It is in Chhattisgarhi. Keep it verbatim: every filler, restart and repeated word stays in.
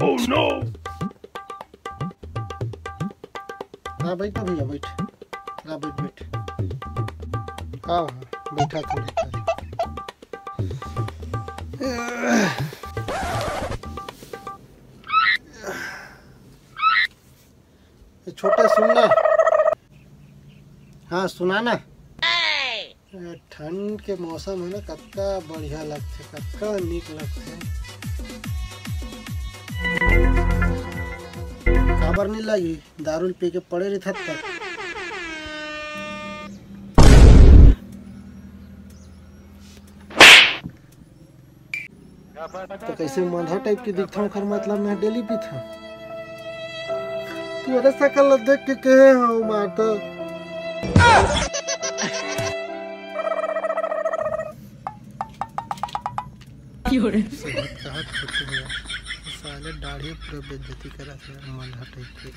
Oh no! हाँ, बैठ ना भैया, बैठ। हाँ, बैठ, बैठ। हाँ, हाँ, बैठा था, बैठा। ए, छोटा, सुन ना। हाँ, सुना ना। ए, ठंड के मौसम है ना, कतका बढ़िया लगथे, कतका नीक लगथे। काबर नहीं लगी? दारू पी के पड़े रहिथस त। तो कैसे मंदहा टाइप के दिखथंव, ओखर मतलब मैं डेली पीथंव। तू अरे शकल ला देख के कहे हो माता। सेहत कहा छोटे हो यार, साले दाढ़ी पूरा बेइज्जती करा थे मंदहा टाइप के।